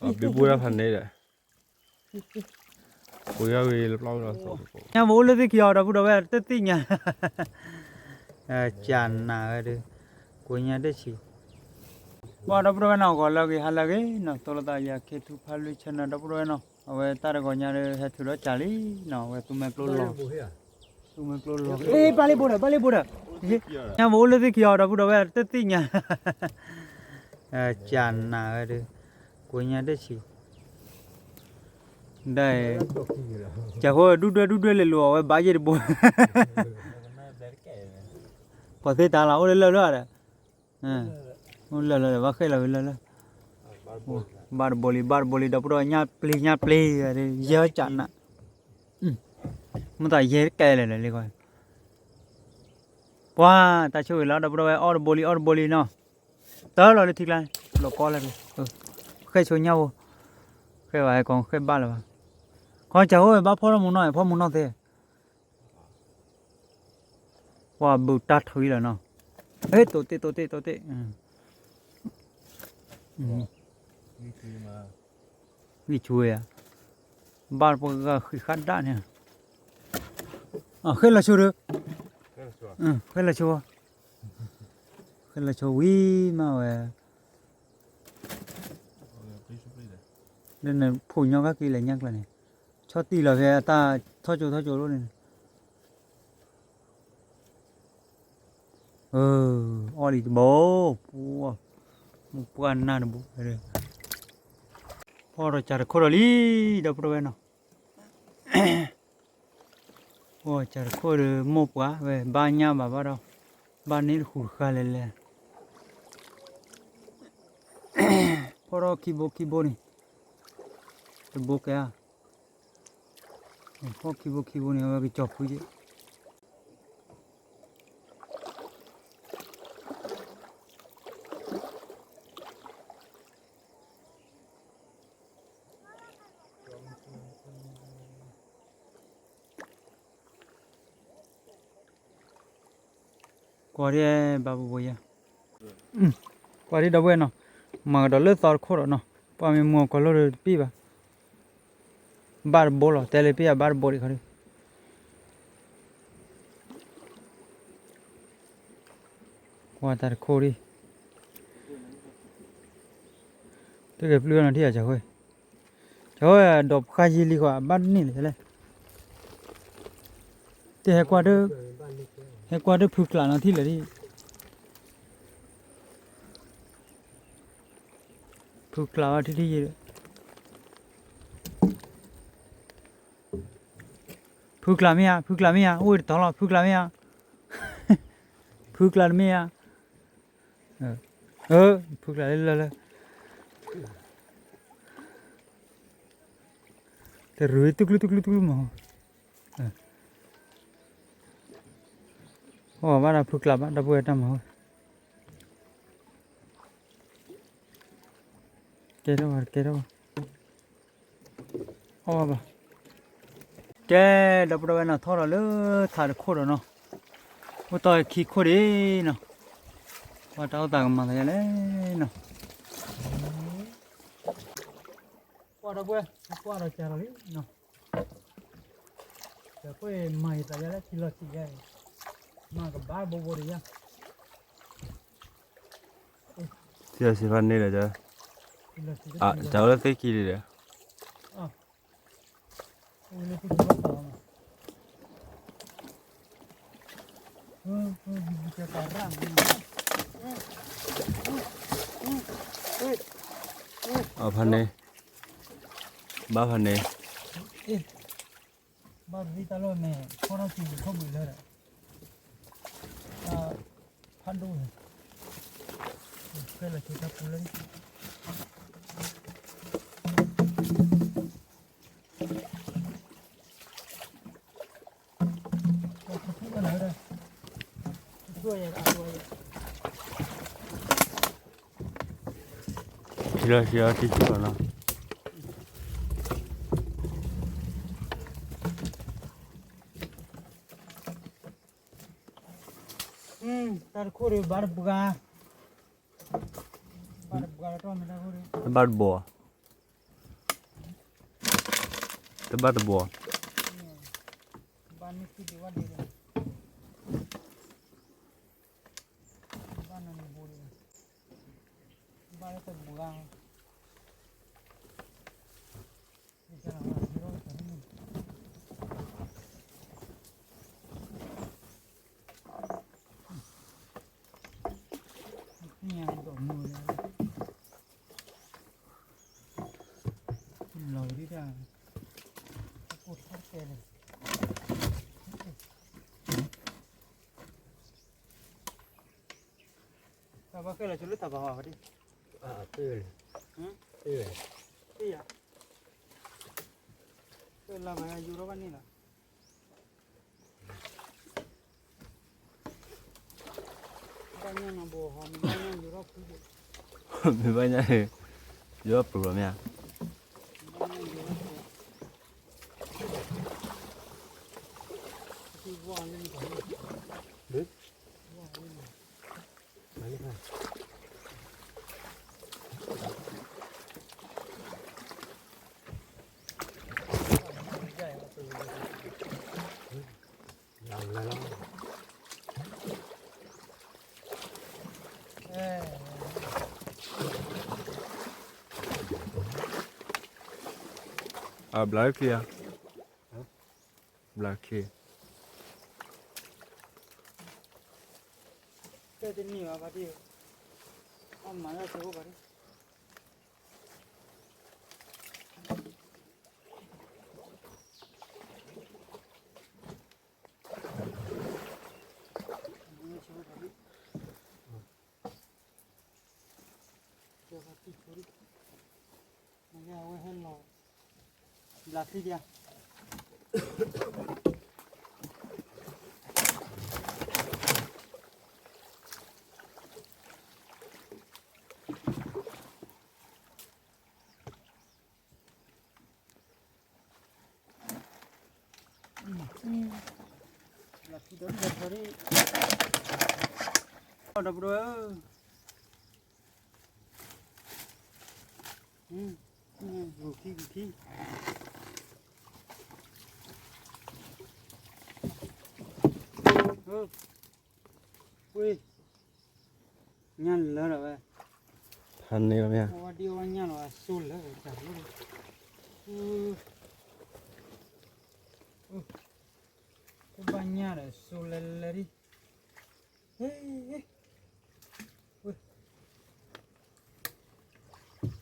ဘံဘူတၢ်ဖးန့ၣ်ဒီး ပှ့ၤအီၣ်ဂ့ၤလၢပျီဝဲလီၤ. ညါပအိၣ်လၢသ့ၣ်ခံအီၤ ဒီပုၢ်ဒီဝဲၢ်တသ့ၣ်ညါ ကနၤဝဲဒုး ကွ့ညါတဆံ ပှၤဒီပုၢ်ဒီဝဲၢ်နီၤ ဂီၤလၢအဂ့ၤ ဟါလၢအဂ့ၤနီၤ သိလသးယၤ ခ့ထူဖးလွံၢ် channel ဒီပုၢ်ဒီဝဲၢ်နီၤ အဝဲတၢ်တဂီၤညါဒီး ဟဲထုးဒီးကၢ်လံနီၤ အဝဲသူမဲာ်ကျိလီၤ သူမဲာ်ကျိလီၤ ဘၣ်လ့ဘိဒီး ဘၣ်လ့ဘိဒီး ညါပအိၣ်လၢသ့ၣ်ခံအီၤ ဒီပုၢ်ဒီဝဲၢ်တသ့ၣ်ညါ ကနၤဝဲဒုး ကွ့ညါတဆံ ဒ် ကၢ်ဃိဒူၣ်ဒွဲၣ်ဒူၣ်ဒွဲၣ်လဲၤလိာ်အီၤဝဲဘၣ်ယဲၢ်တဘိ ပှၤသ့တၢ်လီၤ အိၣ်လၢလၢာ်လၢဒီး အိၣ်လၢလၢာ်ဒီး ဘၣ်ဃဲလီၤဝဲလၢလၢာ် ဘၣ်တဘိလံ ဘၣ်တဘိလံ ဒီပုၢ်ဒီဝဲၢ် ညၣ်ပျ့ၤ ညၣ်ပျ့ၤ ယဲၢ်ကနး မ့ၢ်တၢ်ယဲၢ်ကဲလဲၣ်လၢလံ ပှၤ တၢ်ဆိၣ်ဂ့ၤလီၤ ဒီပုၢ်ဒီဝဲၢ် အီၣ်တဘိလံ အီၣ်တဘိလံနီၤ တၢ်လီၤလၢထံကျါန့ၣ် လီၤကီလၢ ဃဲဆိညၣ်ဖိ ဃဲဘၣ်ဟဲကီ ဃဲဘၣ်လၢၤဘၣ် ခီကၢ်ဃိဘၣ်ဖီၣ်ထီၣ်မူနီၢ် ဖီၣ်မူနီၢ်သ့ ပှၤဘုးတၢ်ထုးအံၤလီၤနီၤ ဟ့ၣ် တိာ်တ့ၢ် တိာ်တ့ၢ် တိာ်တ့ၢ် ဂံၢ်ဆူဝဲယါ ဘၣ်ပှၤဂၤဃံးဃာ်ဒၣ်န့ၣ် ဃဲလီၤဆိဒီး ဃဲလီၤဆိ ဃဲလီၤဆိဝံၤမးဝဲ လၢနဖိညီကက့ၤလဲၤညါကျါန့ၣ် ဆီၣ်တံၢ်လီၤဖဲအတၢ်ထီၣ်ကၠိထီၣ်ကၠိလိၣ်န့ၣ် အီၣ်လံတဘိ မိၢ်ပှၢ်နၢ်တဘိ ဖီၣ်ဒီးကၢ်တခိၣ်ဒီးလံ ဒီပုၢ်ဒီဝဲၢ်နီၤ ဖီၣ်ကၢ်တခိၣ်ဒီးမိၢ်ပှၢ်ဝဲ ဘၣ်ညၣ်ဘၣ်ဘၣ်ဒီး ဘၣ်န့ၢ်တဃုာ်တဃာ်လဲၣ်လဲၣ် ဖီၣ်ထီၣ်ခံဘိခံဘိန့ၣ် တဘိကဲဧါ ဖီၣ်ခံဘိခံဘိန့ၣ် အဝဲကစီၤဖုက့ ကွၢ်ဒ်ဘၣ်ဘိဘိယါ ကွၢ်ဒ်ဒီပုၢ်ဝဲၢ်နီၤ မၤကဒီးလၢသီတခိၣ်ဒီးနီၤ ပှၤမ့ၢ်မူအကီၢ်လိၣ်ဒီးတပ့ၢ်ဘၣ် ဘၣ်တဘိလီၤ တဲလၢပ့ၢ်အဘၣ်တဘိဒံးခီဒံး ကွၢ်တၢ်တခိၣ်ဒံး တဂဲၤပျုၢ်နီၤထံၣ်အကၢ်ဃိ ကၢ်ဃိဒီးဖျါယံာ်လံဃီ ဘၣ်တန့ၢ်လၢၤလဲၣ် တဟဲကွၢ်တ ဟဲကွၢ်တဖုကျးနီၤထံၣ်လၢၤဒံး ဖုကျးဝဲထံထံယံာ်ဒီး ဖုကျးမ့ၢ်ဧါ ဖုကျးမ့ၢ်ဧါ အိၣ်တတီၤလီၤ ဖုကျးမ့ၢ်ဧါ ဖုကျးတမ့ၢ်ဧါ ဖုကျးလၢလၢလၢ တရူးတကျူတကျူတကျူမး အိၣ်ဘၣ်ဒီးဖုကျးဘၣ် ဒီပုၢ်ဝဲၢ်တၢ်မၤဝဲ ကဲထီၣ်ဘၣ် ကဲထီၣ်ဘၣ် အီၣ်ဘၣ်ဘၣ် ကဲ ဒီပုၢ်ဒီဝဲၢ်နီၤ ထီၣ်ဒီးလၢထးတခိၣ်ဒီးနီၤ အိၣ်တ့ၢ်ခံခိၣ်ဒံးနီၤ ပှၤတၢ်အိၣ်သးကမၤသးယါလဲၣ်နီၤ ကွၢ်ဒီပုၢ်ဝဲၢ် ကွၢ်ဒီးကၢ်ဒီးလံနီၤ ကၢ်ခိၣ်အံၤမၤယသးယါလၢထံလီၤဆံးယါအံၤ မၤကဘၣ်ဘိဘိဒီးယါ ထံလီၤဆံးဖးန့ၣ်ဒီး တၢ်အိၣ်လၢသ့ၣ်ခံဒံးဒီး အဖးန့ၣ် ဘၣ်ဖးန့ၣ် ဘၣ်သံတၢ်လီၢ်န့ၣ် ဖီၣ်ထီၣ်စံးဘျုးခိၣ်ဘျုးလၢဒီး ဖးဒိၣ်န့ၣ် ဖဲလၢဆူတၢ်ပူၤလၢ ထံလီၤဆံးအီၤထံဆူၣ်လီၤနီၤ တၢ်တခိၣ်ဒီးဘၣ်တပှၤ ဘၣ်တပှၤတၢ်မ့ၢ်တၢ်ခိၣ်ဒီး ဘၣ်တဘိ ဘၣ်တဘိ, ဘၣ်နုၢ်ခံဒံးဝဲဒံး, ဘၣ်နနဘိဒံး, ဘၣ်လၢတဘိဂၤ, ညၣ်ဒိးမုၢ်လၢ လီၤဒံးတၢ်, အကိၢ်ထီၣ်တဲလၢ တၢ်ဘၣ်ဃဲလီၤဆိလၢတၢ်ဘၣ်ဟီဒံး, သ့ၣ်, သ့ၣ်ယၤ, သ့ၣ်လၢဘၣ်ယိၤထီၣ်ဘၣ်န့ၣ်လီၤ. ဘၣ်ညၣ်နဘိဟီ, မ့ၢ်ဘၣ်ညၣ်ယိၤထီၣ်ဖု, မ့ၢ်ဘၣ်ညၣ်, ယိၤထီၣ်ပှဲၤလီၤမ့ၢ်ဧါ, မ့ၢ်ဘၣ်လၢန့ၣ်, အဘျါခံဧါ, ဘျါခံ, တၢ်တန့ၢ်ဘၣ်ဘၣ်ဒံး, အမၤလၢသဝီဘၣ်ဒံး. ဘျါခံဒံးဧါ. ဒီပုၢ်ဒီဝဲၢ်ဧၢ, ဂုာ်ခံဂုာ်ခံ, ဝ့ၢ်, ညၣ်လၢထီၣ်ဝဲ, ဖးန့ၢ်လီၤမ့ၢ်ဧါ, အဝဲဒ်အဝဲညၣ်လီၤ အစိလၢတၢ်လီၤ, ကဘၣ်ညၣ်ဒီးစိလၢလၢဒံး,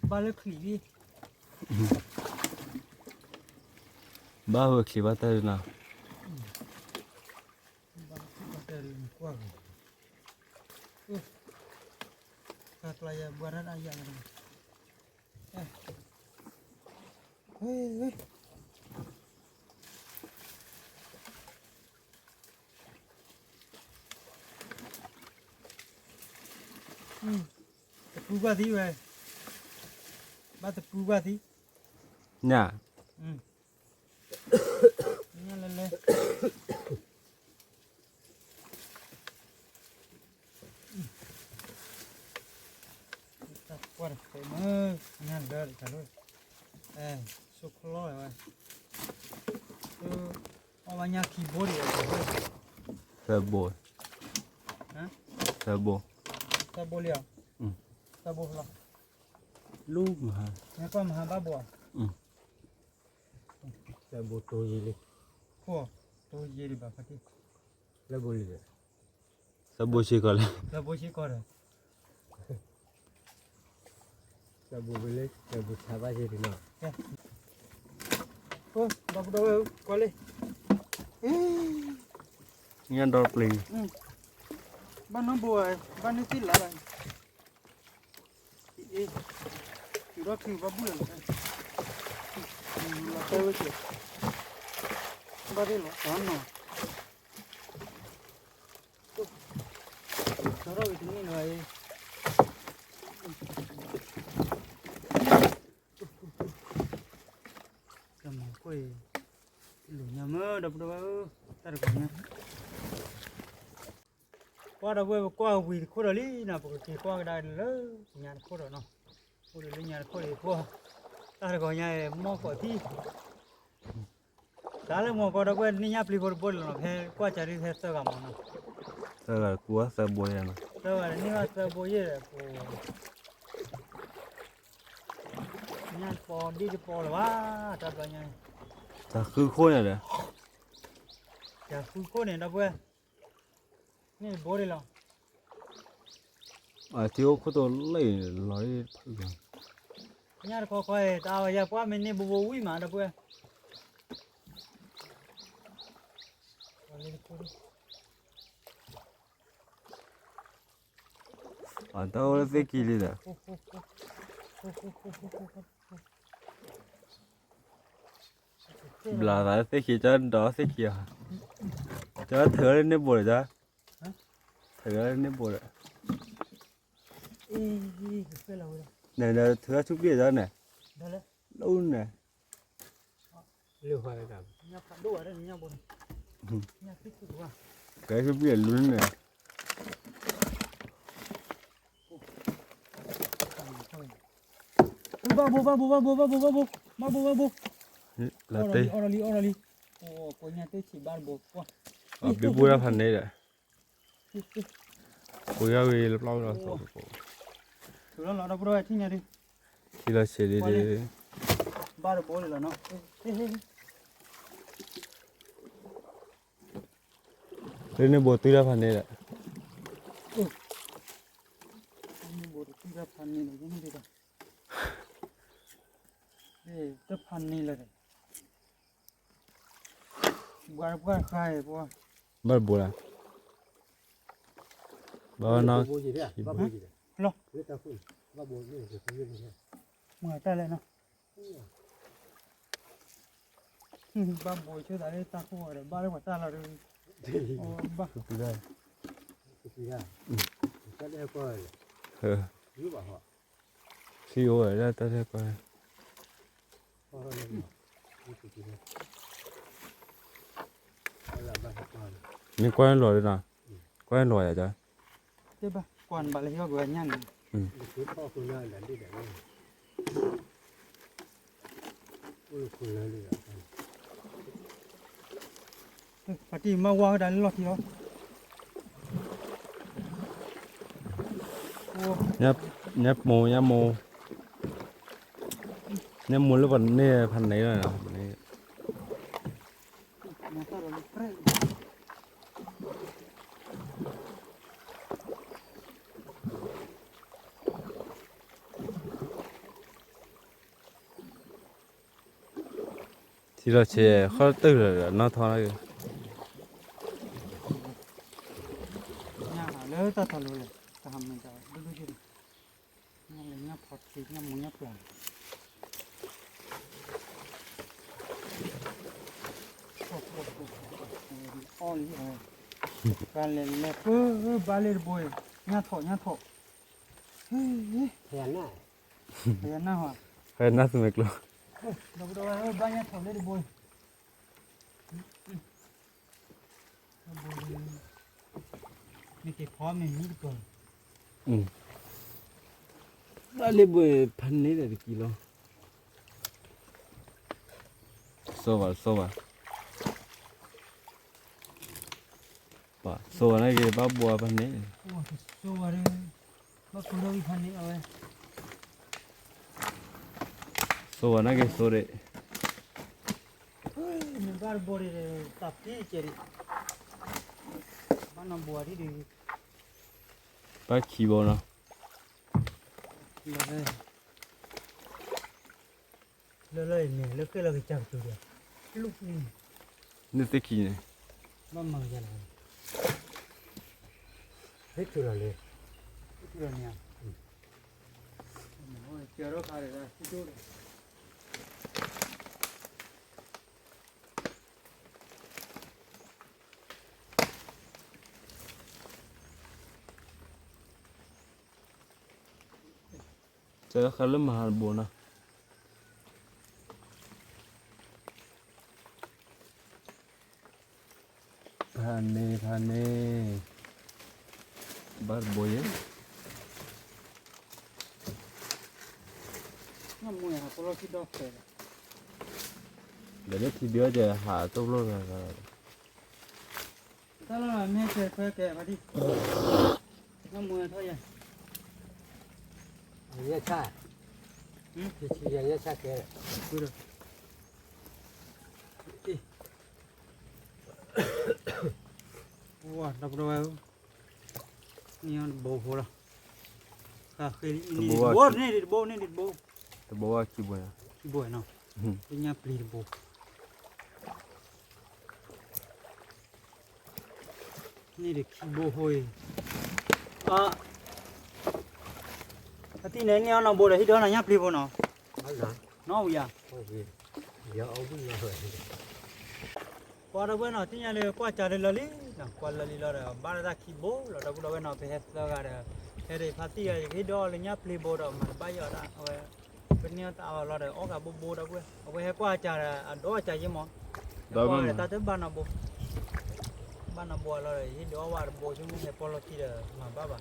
ဘၣ်လၢချံးဒံး, ဘၣ်ဝဲချံးဘၣ်တၢ်ဒ်နီၤ, ဘၣ်ချံးဘၣ်တၢ်ဒ်ကွၢ်, တၢ်ကျါယၤဘှါတၢ်အယၤ, တပူၤကွၢ်သံဝဲ, ဘၣ်တပူၤကွၢ်သံ, ညၣ်, ညၣ်လဲၤလဲၤ တၢ်ကွၢ်တဖဲမ့ၢ် ညၣ်လၢတၢ်လီၤ, အဲ ဆိခီလီၤဝဲ, အီၣ်ဘၣ်ညၣ်ခံဘိဒံး, သၢဘိ, သၢဘိ, သၢဘိလံဧါ, သၢဘိလီၤ, လူမဟါ, နကွၢ်မဟါဘၣ်ဘိဧါ, သၢဘိတိၤယံာ်လံ, တိၤယံာ်ဒံးဘၣ်ဖါတံၢ်, လၢဘိလံ, သၢဘိဆ့ကီးလံ, သၢဘိဆ့ကီးဒီး သၢဘိဝဲလၢ သၢဘိဆါဘၣ်ယဲၢ်တနီၤ, ဒီပုၢ်ဒီဝဲၢ် ကွၢ်လံ, ညၣ်ဒီပျ့ၤ, ဘၣ်နီၢ်ဘိ, ဘၣ်နုၢ်သံလၢ်လၢ်, အ့, ယူၤထီၣ်ချုးဘၣ်ဘူၣ်လၢ်လၢ်, လီၤတဲဝဲက့ၤ, ဘၣ်ဒ်လီၤတၢ်နီၤ ထီထီၣ်ဝံၤတန့ၢ်လၢၤဘၣ်အံၤ, ကမၤခိၣ်အံၤ, လူၤညါမ့ၢ်ဒီပုၢ်ဒီဝဲၢ်ဧၢ, တၢ်တကီၢ်ညါ, ကွၢ်ဒီပုၢ်ဝဲၢ် ပကွၢ်ဝံၤတခိၣ်ဒီးလံနီၤ, ပကက့ၤကွၢ်ကဒါလၢညါတခိၣ်ဒီးနီၤ, အိၣ်ဒီးလၢညါတခိၣ်ဒီးကွၢ်, တၢ်တကီၢ်ညါအံၤ မီၢ်ကီးထံ တၢ်လၢမီၢ်ကီးဒီပုၢ်ဝဲၢ် နံၣ်ညါပျံၤဖိတဘိလီၤနီၤ ဖဲကွၢ်စၢ်ဒုးဖဲသၢဂၤမီၤနီၤ, သၢဂၤတကူသၢဘိယဲနီၤ, သၢဂၤတန့ၢ်ဘၣ်သၢဘိယဲဒီး ညၣ်တပီဒ်တပီလၢၤဘၣ်, တၢ်ဘျီညါ, တၢ်ဃုခိၣ်န့ၣ်ဒီး, တၢ်ဃုခိၣ်န့ၣ်ဒီပုၢ်ဝဲၢ်, န့ၣ်တဘိဒ်လီၤ, အထံအိၣ်ခိၣ်တိလၢအံၤလီၤ, ညၣ်တခီခီအံၤ တၢ်အဝဲယၤပှၢ်မ့ၢ်န့ၢ်ဘိဘိဝံၣ်မးဒီပုၢ်ဝဲၢ်, အတၢ်အိၣ်လၢသ့ၣ်ခံလံဒီး, ဘျးသးလၢသ့ၣ်ခံ ကၠီဒီးသ့ၣ်ခံအီၤ, ကၠီထုးလၢန့ၢ်ဘိဒီးကၠီ, ထုးလၢန့ၢ်ဘိဒီး, နထုးလၢဆူပျံၢ်ကၠီန့ၣ်, လၢန့ၣ် ကဲဆူပျံၢ်လူန့ၣ်, ဘၣ်ဘိ ဘၣ်ဘိ ဘၣ်ဘိ ဘၣ်ဘိ ဘၣ်ဘိ, ဘၣ်ဘိ ဘၣ်ဘိ, လီၤတံၢ်, အီၣ်လီၤလံ အီၣ်လီၤလံ, ပညါတ့ၢ်ဆံးဘၣ်တဘိ, ဘ့ၣ်ဘိတၢ်ဖးန့ၣ်ဒီး, ပှ့ၤအီၣ်ဂ့ၤလၢပျီၢ်ဝဲဒီး, ထုးလီၤလီၤဒီပုၢ်ဝဲၢ်ထံၣ်ညါဒ်, ထံလီၤဆံးဒ်, ဘၣ်တဘိလီၤနီၤ, လၢန့ၣ်ဘိတုၤတၢ်ဖးန့ၣ်ဒီး, န့ၣ်ဘိတုၤတၢ်ဖးန့ၣ်လီၤ, တၢ်ဖးန့ၣ်လီၤဒီး, ဘၣ်တဘိလၢ, ဘၣ်နီၤ, လီၤ, မတၢ်လဲၣ်နီၤ, ဘၣ်ဘိဆိသးလၢတၢ်ခိၣ်ဒီး ဘၣ်လၢပှၤတၢ်လီၤဒီး, ဘၣ်, ထံအိၣ်ဝဲဒၣ်တၢ်လဲၣ်ကွၢ်, မ့ၢ်ကွၢ်လီၤဒ်နီၤ, ကွၢ်လီၤယၤကၠီ, တဘၣ်ကွၢ်ဘၣ်လၢဟံၣ်ဂီၤကဝဲညၣ်န့ၣ် ပှၤတံၢ်မၤဝါဝဲဒၣ်လၢလီၢ်ခံလီၤ, ညၣ်မိၢ်, ညၣ်မိၢ်, ညၣ်မိၢ်လၢပှၤန့ၢ်ဖးန့ၣ်လီၤ, ထံလီၤဆံး ဃီတၢၢ်လၢာ်နီၢ်ထီၣ်, ညၣ်ဟးလၢတၢ်ထီၣ်လိၤလဲၣ်, တၢ်ဟးမုၢ်တၢ်ဒိၣ်ဒိၣ်ယဲၢ်, ညၣ်လဲၤညၣ်ဖီထံ ညၣ်မူညၣ်ပျၢ်, အီၣ်လံ, ကလဲၤလဲၤပၢဘၣ်လၢတဘိ, ညၣ်ထီၣ်ညၣ်ထီၣ်, ဟဲနၢ်, ဟဲနၢ်ဟီ, ဟဲနၢ်သမ့ၢ်ကျိ, ဒီးဘၣ်ညၣ်ထီၣ်လၢတဘိ, မ့ၢ်က့ၤဖီမ့ၢ်မံတပၢၢ်, ဘၣ်လၢဘိဖးန့ၣ်ဒီးတကံလီၤ, စိဘၣ်စိဘၣ်, စိဝဲနာ်က့ၤဘၣ်ဘိဖးန့ၣ်, စိဝဲ, ဘၣ်ကိၢ်လီၤဖးန့ၣ်အဝဲ, စိဝဲနာ်က့ၤစိဒံး, မ့ၢ်ဘၣ်တဘိဒံး တၢ်ဖံးကဲဒံး, ဘၣ်နီၢ်ဘိဒံးဒံး, ဘၣ်ခံဘိနီၤ, လၢလၢအံၤန့ၣ် လၢဃ့ၢ်လီၤကစၢ်ကတုၤဒီး, န့ၣ်သ့ၣ်ခံန့ၣ်, ဘၣ်မၤကယၤလီၤ, ဟဲထုးလီၤလံ, ဟဲထုးလီၤန့ၣ်, ကၢၤထီၣ်ခါဒီး ကၢၤထီၣ်ခါလၢမၤဟးတဘိနီၤ, ဖးန့ၣ်ဖးန့ၣ်, ဘၣ်တဘိယဲၢ်, မ့ၢ်ပလီၢ်ခံဒီဖျၢၣ်ဒီး, ဒီးလၢထံဘ့အီၣ်ကဟးတိၢ်ဖျိၣ်လီၤ, တၢ်လီၢ်မ့ၢ်ကဲခွဲကဲဖါတံၢ်, နမူထီၣ်ယၤ, ယဲၢ်ဆၣ်, ယဲၢ်ဆၣ်ကဲ, ဝါ ဒီပုၢ်ဒီဝဲၢ်ဧၢ, န့ၢ်အီၤတဘိဖိလီၤ, တဘိန့ၢ်ဒံးတဘိ န့ၢ်ဒံးတဘိ, တဘိခံဘိ, ခံဘိနီၤ, လၢညၣ်ပျံၤတဘိ န့ၣ်ဒီးခံဘိဖိအံၤ, အသံၣ်န့ၣ်န့ၢ်အီၤနီၢ်ဘိဒီး ဟံၣ်ဒီးနၤညၣ်ပျံၤဖိနီၤ, နီၢ်ဝံၤယၤ, ပှၤဒီပုၢ်ဝဲၢ်နီၤ သ့ၣ်ညါလၢကွၢ်ကၢ်လၢလၢလံနီၤ, ကွၢ်လၢလံလီၤဒီး ဘၣ်လၢတၢ်ခံဘိလီၤ ဒီပုၢ်ဒီဝဲၢ်နီၤ, ပဟဲသၢဂၤဒီး ဟဲဒီးဖါတံၢ်ဂၤ ယကဟ့ၣ်ဒီးအီၤလၢညၣ်ပျံၤဘိဒီး မၤတဘၣ်ယီၤဒၣ်ဝဲ, ပန့ၢ်အီၤတၢ်အီၤလီၤဒီး အီၣ်ဂၤဘိဘိဒီပုၢ်ဝဲၢ်, အဝဲဟဲကွၢ်ကၢ်ဒီး အဒိးကၢ်ယ့မး, ဒီးတၢ်တဘၣ်နီၢ်ဘိ ဘၣ်နီၢ်ဘိအလီၢ်ဒီး ယဟ့ၣ်ဒုးအီၣ်ဝဲတဘိ ဆိကမိၣ်ဟဲပီၢ်လီၢ်ခံဒီး မၤဘၣ်ဘၣ်,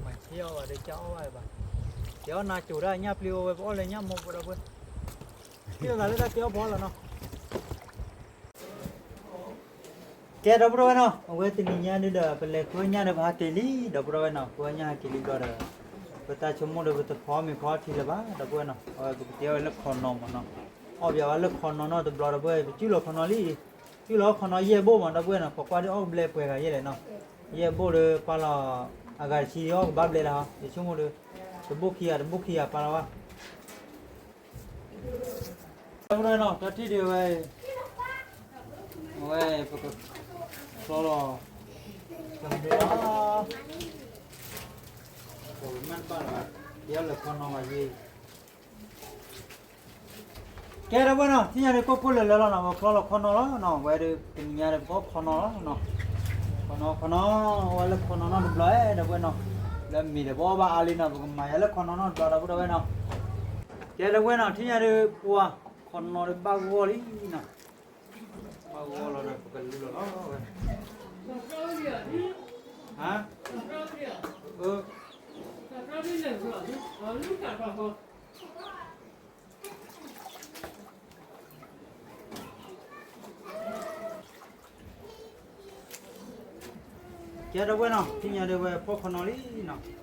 မၤဆ့အီၣ်ဘၣ်ဒီးကၢ်အီၣ်ဘၣ်ဘၣ်, ကဲအီၣ်နၤကိၤဒၣ်ညၣ်ပျံၤအိၣ်ဝဲ ပအီၣ်လၢညၣ်မိၢ်ဖိဒီပုၢ်ဝဲၢ်, ဟ့ၣ်လီၤသးလၢတၢ်ကဲအီၣ်ဖီလီၤနီၤ. ကဲ ဒီပုၢ်ဒီဝဲၢ်နီၤ, အဝဲတနံၤညါဒုဒီး ပလဲၤဃုအီၣ်ညၣ်ဒီး ပဟးက့ၤလံ ဒီပုၢ်ဒီဝဲၢ်နီၤ, ဃုအီၣ်ညၣ်ဟးက့ၤလံဘျီဒီး ပတၢ်ဆိကမိၣ်ဒီး ပတဖီမ့ၤဖီထံလၢၤဘၣ် ဒီပုၢ်ဝဲၢ်နီၤ, အဝဲပကတဲဝဲလၢခီနီၤမးနီၤ, အီၣ်ဘၣ်ဝဲလၢခီနီၤနီၤတဘျီ ဒီပုၢ်ဝဲၢ်, ပစုၣ်လီၤခီနီၤလံ, စုၣ်လီၤခီနီၤယဲၢ်ဘိမး ဒီပုၢ်ဝဲၢ်နီၤ, ပကွၢ်ဒုးအီၣ်ဘျဲပှဲၤဂၤယဲၢ်လဲၣ်နီၤ, ယဲၢ်ဘိဒီးပာ်လီၤ, အဂၤတဆံအီၣ်ကဘၣ်ဘျဲလၢဟီ ယဆိကမိၣ်ဒီး, တဘိခံဂၤ တဘိခံဂၤပာ်လီၤဘၣ် ဒီပုၢ်ဒီဝဲၢ်နီၤ, တၢ်ထံၣ်ဒုးဝဲ,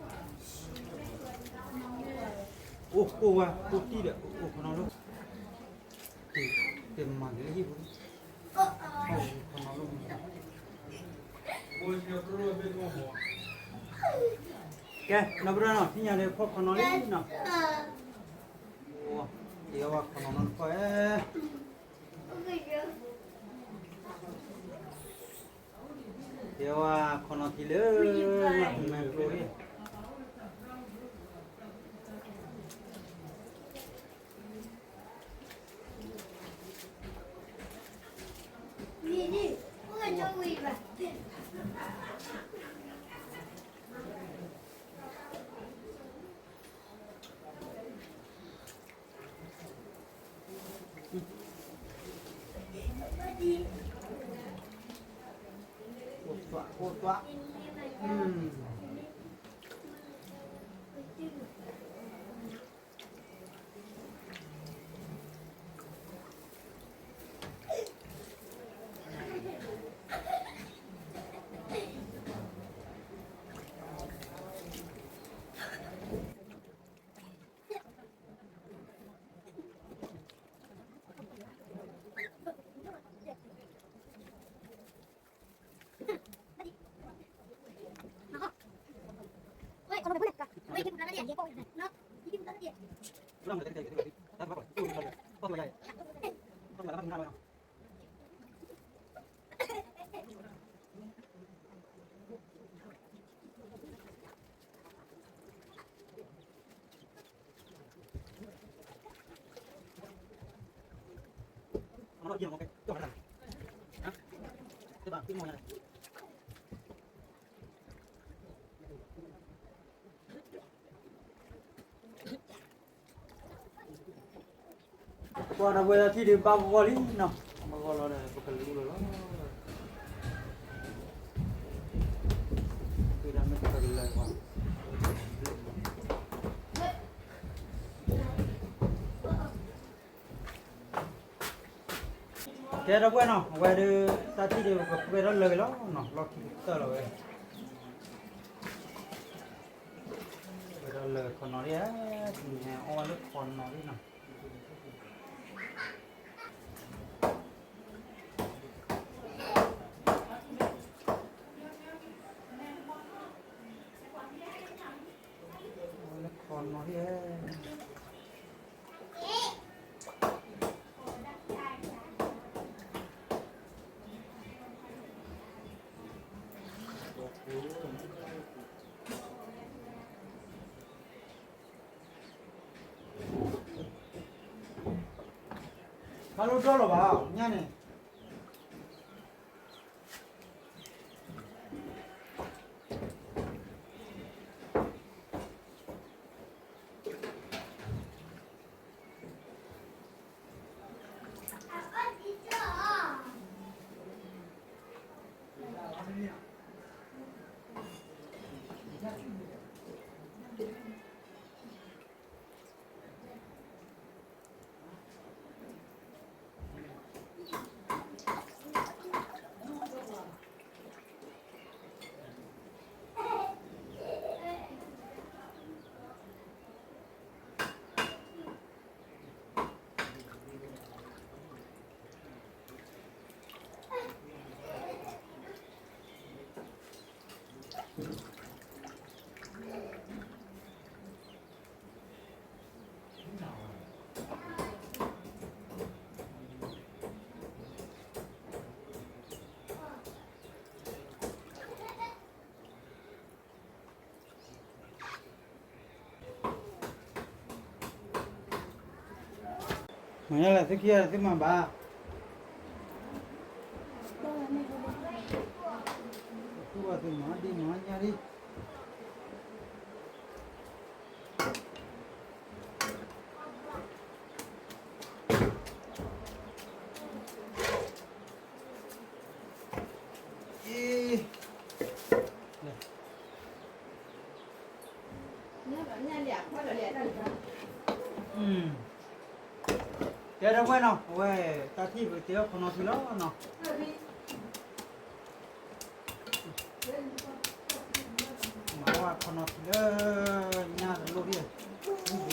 အဝဲပက, ချီလီၤ, ကမၤဒုလီၤ, ပမ့ၢ်တဘၣ်လၢၤဘၣ်, ယဲၢ်လဲၤခီနီၤဘၣ်ယဲၢ်, ကဲ ဒီပုၢ်ဝဲၢ်နီၤ, သ့ၣ်ညါဒုးကိၢ်ကိၢ်လၢၤလၢၤလီၤနီၤ, ပချီလီၤခီနီၤလီၤနီၤ, ဝဲဒုးတနံၤညါဒီး ပကအီၣ်ခီနီၤလီၤနီၤ, ခီနီၤခီနီၤ, အဝဲလၢခီနီၤနီၤတဘျီအဲ ဒီပုၢ်ဝဲၢ်နီၤ, လၢမ့ၤဒီး ပအီၣ်ဘၣ်အါလံနီၤ, ပကမၤယၤလၢခီနီၤနီၤတဘျီ ဒီပုၢ်ဒီဝဲၢ်နီၤ, ကဲ ဒီပုၢ်ဝဲၢ်နီၤ, သ့ၣ်ညါဒုး ပှၤခီနီၤဒုးဘၣ်ဂီၢ်လံနီၤ, ဘၣ်ဂီၢ်လီၤဒီး ပကလူလီၤလီၤဝဲ, ဟါ, အၢ ကဲ ဒီပုၢ်ဝဲၢ်နီၤ, သ့ၣ်ညါဒုးဝဲဖီၣ်ခီနီၤလံနီၤ, အိၣ်ကိၢ်ဝဲ ကိၢ်တံၢ်ဒီး အိၣ်ခီနီၤလီၤ, တမၤက့ၤလၢဟံၣ်ပူၤ, ခီနီၤလီၤ, ကဲ ဒီပုၢ်ဝဲၢ်နီၤ, သ့ၣ်ညါဒုးဖီၣ်ခီနီၤလံနီၤ, အဝဲခီနီၤနီၤတဖီၣ်, ကဲဝဲခီနီၤထံလၢ, မဲာ်ကျိၤလံ အိၣ်သွး, အိၣ်သွး, ပှၤဒီပုၢ်ဝဲၢ်ထံၣ်ဒုးဘၣ်ဂီၢ်လံနီၤ, ဘၣ်ဂီၢ်လီၤဒီး ပကလူလီၤလီၤ, ဃ့ဒၣ်မ့ၢ်တကလၢၤဘၣ်. ကဲ ဒီပုၢ်ဝဲၢ်နီၤ, အဝဲဒုး တၢ်ထံၣ်ဒုး ပကပှဲၤဒီးလၢာ်က့ၤလီၤနီၤ, လီၢ်ခံကတၢၢ်လီၤဝဲ, ပှဲၤဒီးလၢာ်ခီနီၤဒံးဧါ, အီၣ်ဝဲလၢခီနီၤဒံးနီၤ, အီၣ်ဝဲလၢခီနီၤဒံးဧါ. ခါလိဒိၣ်လီၤဘၣ် ညၣ်န့ၣ်. မၤညါလဲၣ် သုခံဂၤသုမၤဘၣ်, သုဘၣ်သုမၤဒံးမၤညါဒံး. ကဲ ဒီပုၢ်ဝဲၢ်နီၤ, အဝဲ တၢ်ထံၣ်ပကတဲအီၣ်ခီနီၤထံလီၤနီၤ, မၤဝဲခီနီၤထံလၢ ညၣ်တလိၣ်ဒံး, မုၢ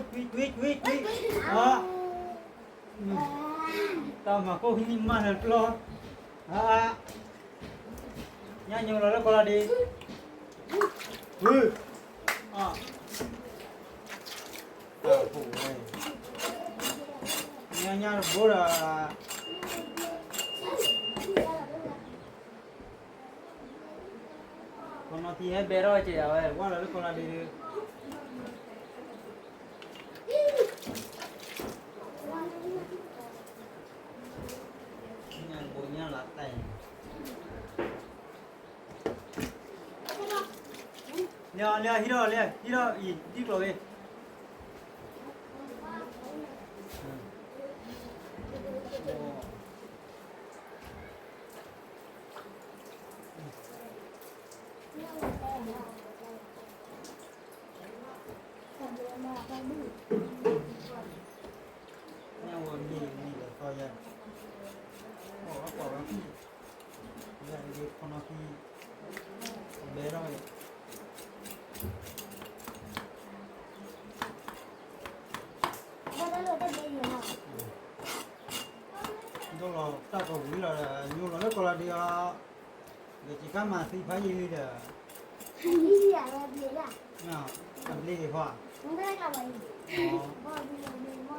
်ဘိးကးလီၤသ့. ကွံကွံကွံကွံ, အ, တၢ်မၤကိၢ်ဟံးန့ၢ်မးလၢပျီ, အ, ညၣ်ညိလီၤလၢကီးလီၤဒံး, ဝု, အ, တၢ်ဖိဝဲ, ညၣ်ညၣ်တဘိဒီး ခီနီၤထံဟဲဘဲထီၣ်က့ၤအဝဲ ဝဲလီၤလၢကီးလီၤဒံး, ညၣ်ဘိညၣ်လးတၢ်အံၤ, လၢလၢဟံးထီၣ်လၢဟံးထီၣ်အံၤ ဒ်ကျိၤဝဲ. ညၣ်ဝဲမ့ၢ်မ့ၢ်လၢသီယါ, ပီၢ်ဝဲပီၢ်ဝဲ, ယၤဒ်ခီနီၤထံ ဘဲထီၣ်ဝဲ, ဒိၣ်လီၤတၢ်ကဝံၤလီၤဒီး ညိလီၤလၢကီးလီၤဒံးအီၤ,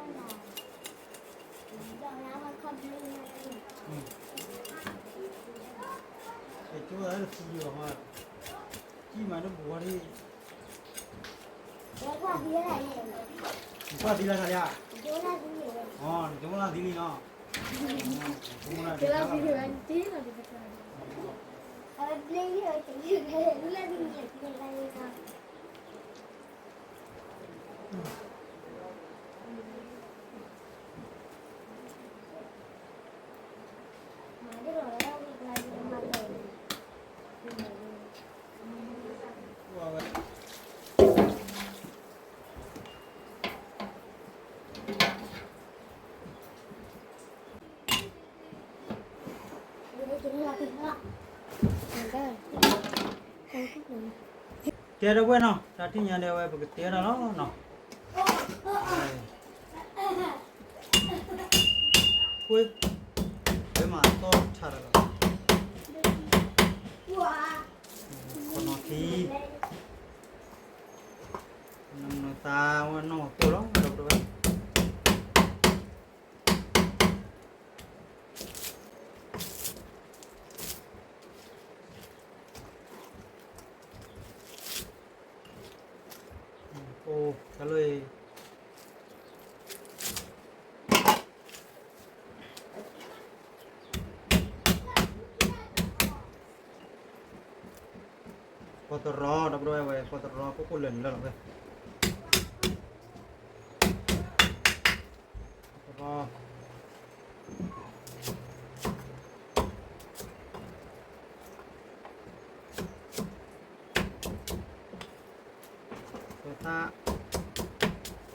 ဒီးစကမၤသံဖးယံာ်လံဒီး, အဘျ့က့ၤဖီဧါ, ကၠိလၢတဖုလီၤ, ကံၢ်မၤတဘိးဝဲဒၣ်, နကွၢ်သံလၢခါလံဧါ, နကမၤသံလံနီၤ, ကလၢသံလၢ ကဲ ဒီပုၢ်ဝဲၢ်နီၤ, တၢ်ထံၣ်ညါဒဲးဝဲ ပကတဲဒၣ်လီၤနီၤ, ဝဲမၤတီၢ်ထါတၢ်လီၤ, ခီနီၤထံ, နမၤသးဝဲနီၢ်တိၢ်လီၤ ဒီပုၢ်ဝဲၢ် အိၣ်တၢ်လၢ ပီတရီ ဒီပုၢ်ဝဲၢ်ဝဲ ပီတရီ ကိၣ်ကိၣ်လၢာ်န့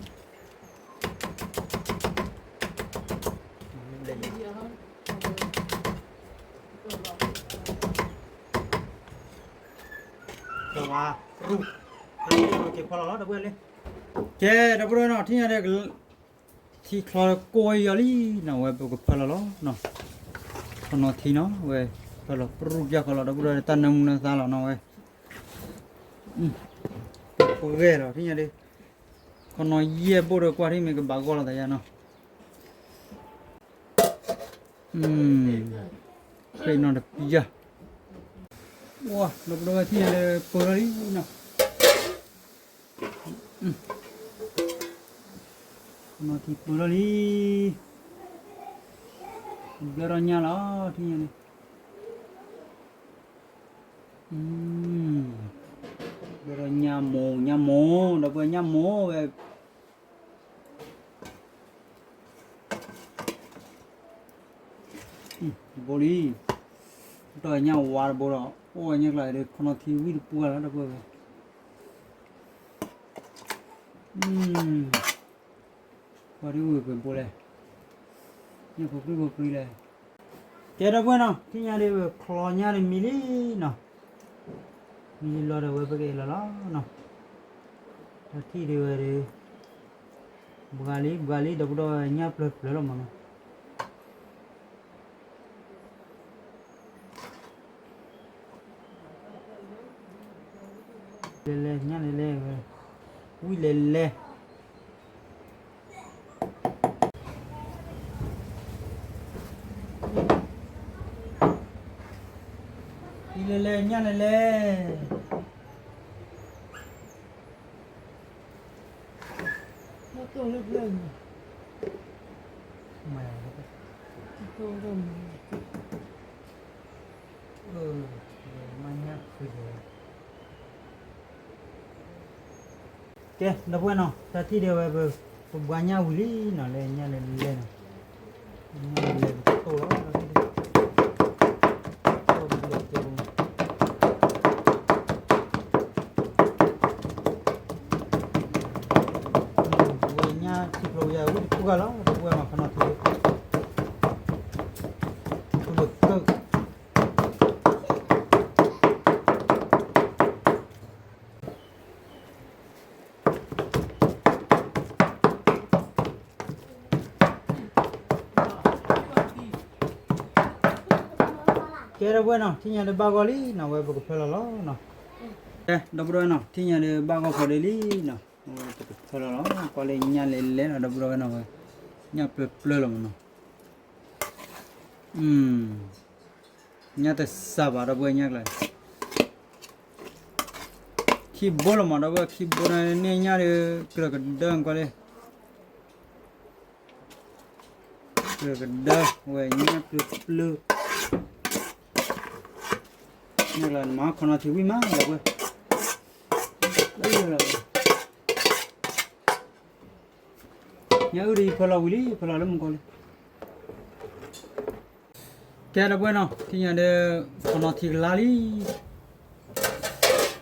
ၣ်လီၤဝဲ, ပီတရီ ပီတရီ ကဝါရူၢ်, က့ၤဖီလီၤလီၤ ဒီပုၢ်ဝဲၢ်လံ, ကဲ ဒီပုၢ်ဝဲၢ်နီၤ ထံၣ်ညါဒီး ထံချီကိၢ်ဝဲယီၤလံနီၤ ဝဲပကဖၢလီၤလီၤ, ခီနီၤထံနီၤ ဝဲဖၢလီၤပြူၢ်ပျၢ်ဃီလီၤ ဒီပုၢ်ဝဲၢ် တၢ်နၢမူနၢသါလီၤနီၤဝဲ, ပဂဲၤလီၤထံၣ်ညါဒီး, ခီနီၤယဲၢ်ဘိၣ်ဒီးကွၢ်ထံၣ်မ့ၢ်ကဘၣ်ဂီၢ်လီၤသးယါနီၤ ဖဲနီၤတပံယါ, ဝါ ဒီပုၢ်ဝဲၢ်ထံၣ်ညါဒီးပၢလီၤလံနီၤ, နီၤထံပၢလီၤလံ, ဘျၢထီၣ်ညၣ်လီၤ ထံၣ်ညါန့ၣ်, ဘျၢထီၣ်ညၣ်မိၢ် ညၣ်မိၢ် ဒီပုၢ်ဝဲၢ် ညၣ်မိၢ်ဝဲ ဘိလံ, တီၢ်ညၣ်ဝါတဘိဒီး အိၣ်ဝဲညၣ်ကျါဒီး ခီနီၤထံဝံၣ်တပူၤလီၤ ဒီပုၢ်ဝဲၢ်, ပှၤဒ်ဝဲပဘိလဲၣ်, ညၣ်ဖိပြံဖိပြံလဲၣ်, ကဲ ဒီပုၢ်ဝဲၢ်နီၤ ထံၣ်ညါဒီး ပချီညၣ်ဒီးမံလံနီၤ, မံလီၤဒီးဝဲပကအဲၣ်လီၤလီၤနီၤ, တၢ်ထံၣ်ဒံးဝဲဒီး ဘှါလံ ဘှါလံ ဒီပုၢ်ဒီဝဲၢ် ညၣ်ပျၢၤပျၢၤလီၤမးနီၤ လဲၤလဲၤ ညၣ်လဲၤလဲၤဝဲ, ဝံၣ်လဲၤလဲၤ, ဝံၣ်လဲၤလဲၤ ညၣ်လဲၤလဲၤ မၤ မၤညၣ်ဖုးယဲၢ်, ကဲ ဒီပုၢ်ဝဲၢ်နီၤ တၢ်ထံၣ်ဒံးဝဲ ပဘှါညၣ်ဝံၤလံနီၤ လဲၤညၣ်လဲၤလဲၤနီၤ, ညၣ်လဲၤလဲၤပကတိၢ်လီၤ တိၢ်ဘျီကဲပူၤ ဝဲညၣ်ထံဖျိယၤဝံၣ်တပူၤဂၤလီၤ ဒီပုၢ်ဝဲၢ်မၤခီနီၤထံ ထူလၢသုး ကဲ ဒီပုၢ်ဝဲၢ်နီၤ ထံၣ်ညါဒီးဘၣ်ဂီၢ်လံနီၤ ဝဲပကဖၢလီၤလီၤနီၤ, ကဲ ဒီပုၢ်ဝဲၢ်နီၤ ထံၣ်ညါဒီးဘၣ်ဂီၢ်ဖီဒ့လံနီၤ ဝဲပကဖၢလီၤလီၤ ကွၢ်လၢညၣ်လဲၤလဲၤလီၤ ဒီပုၢ်ဝဲၢ်နီၤ ဝဲ ညၣ်ပျၢၤပျၢၤလီၤမးနီၤ ညၣ်တစှၤဘၣ် ဒီပုၢ်ဝဲၢ် ညၣ်ကျါ ခံဘိလီၤမး ဒီပုၢ်ဝဲၢ် ခံဘိန့ၣ် န့ၢ်ညၣ်ဒီး ကြၢးကဒၢကွၢ်လၢ ကဒၢဝဲညၣ်ပျုၢ်ပျုၢ်, နမၤခီနီၤထံဝံၣ်မးဒီပုၢ်ဝဲၢ်, ညၣ်အုၣ်ဒီးယဖၢလီၤဝံၤလံ ဖၢလီၤလၢမုၢ်ကီၢ်လံ. ကဲဒီပုၢ်ဝဲၢ်နီၤ ထံၣ်ညါဒီး ခီနီၤထံကလါလံ.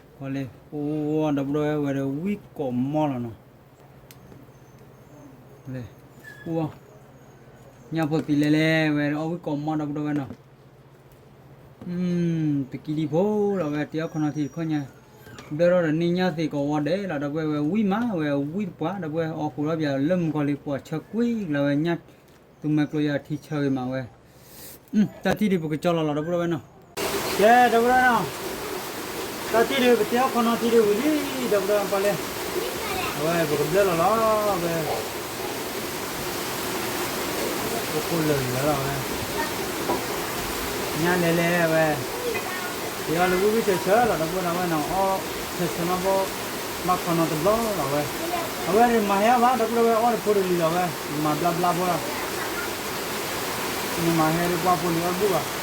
အိၣ်ဒီပုၢ်ဝဲၢ်ဝဲဒီးဝံၣ်ကိးမီၢ်လီၤနီၤ. အိၣ် ညၣ်ဖိသံလဲၤလဲၤဝဲအီၣ်ဝံၣ်ကိးမီၢ်ဒီပုၢ်ဝဲၢ်နီၤ. တကံဒံဖိလီၤဝဲ တ့အီၣ်ခီနီၤထံတခီညါ, ဘျၢထီၣ်ဒီးန့ၢ်ညၣ်သ့ကိးဝီဒဲးလီၤ ဒီပုၢ်ဝဲၢ်ဝံၣ်မးဝဲဝံၣ်တပှၢ် ဒီပုၢ်ဝဲၢ်အီၣ်ဃိးထီၣ်ပၠးလၢမုၢ်ကီၢ်လံ ပှၤဆၢကွံာ်လီၤဝဲညၣ်, သူမဲာ်ကျိယၤထံဆၢဂ့ၤမးဝဲ, တၢ်ထံၣ်ဒံးပကကၠီလီၤလီၤ ဒီပုၢ်ဝဲၢ်နီၤ. ကဲ ဒီပုၢ်ဝဲၢ်နီၤ, တၢ်ထံၣ်ဒံးပတ့အီၣ်ခီနီၤထံဒံးဝံၤလံ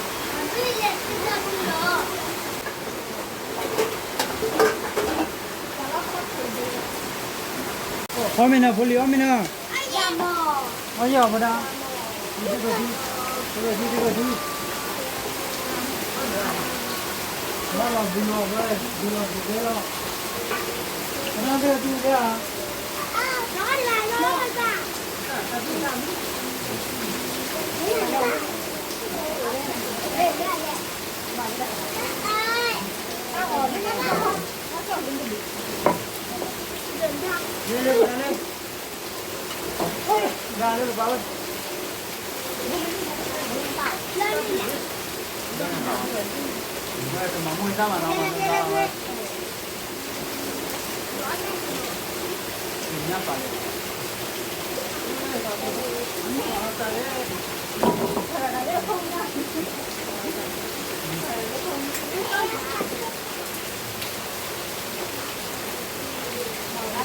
ဒီပုၢ်ဝဲၢ်ပှၤလဲၣ်, အဝဲပကဘျၢလီၤလီၤဝဲ ပကိၣ်လၢာ်လၢာ်လီၤဝဲ, ညၣ်လဲၤလဲၤဝဲ, ယအီၣ်လၢဝံၣ်ဝံၣ်ဆၢဆၢလီၤ ဒီပုၢ်ဝဲၢ်နီၤ အီၣ်ဆၢဆၢမးဘီ, ဘၣ်ခီနီၤတဘျီလီၤဝဲ, အဝဲမၤဟဲအီၣ်ဘၣ် ဒီပုၢ်ဝဲၢ်အီၣ်တဖိတလံၤလီၤဝဲ, မၤဘျါဘျါဖိလီၤ, နမၤဟဲဒ်ပှၢ်ဖိလံၤအီၣ်တဘူၣ်ဘၣ်. အီၣ်မ့ၢ်နၤဖိလံၤ အီၣ်မ့ၢ်နၤ, အီၣ်ယၤဖိဒၣ်, တကထံ, တကထံ, တကထံ, ဘၣ်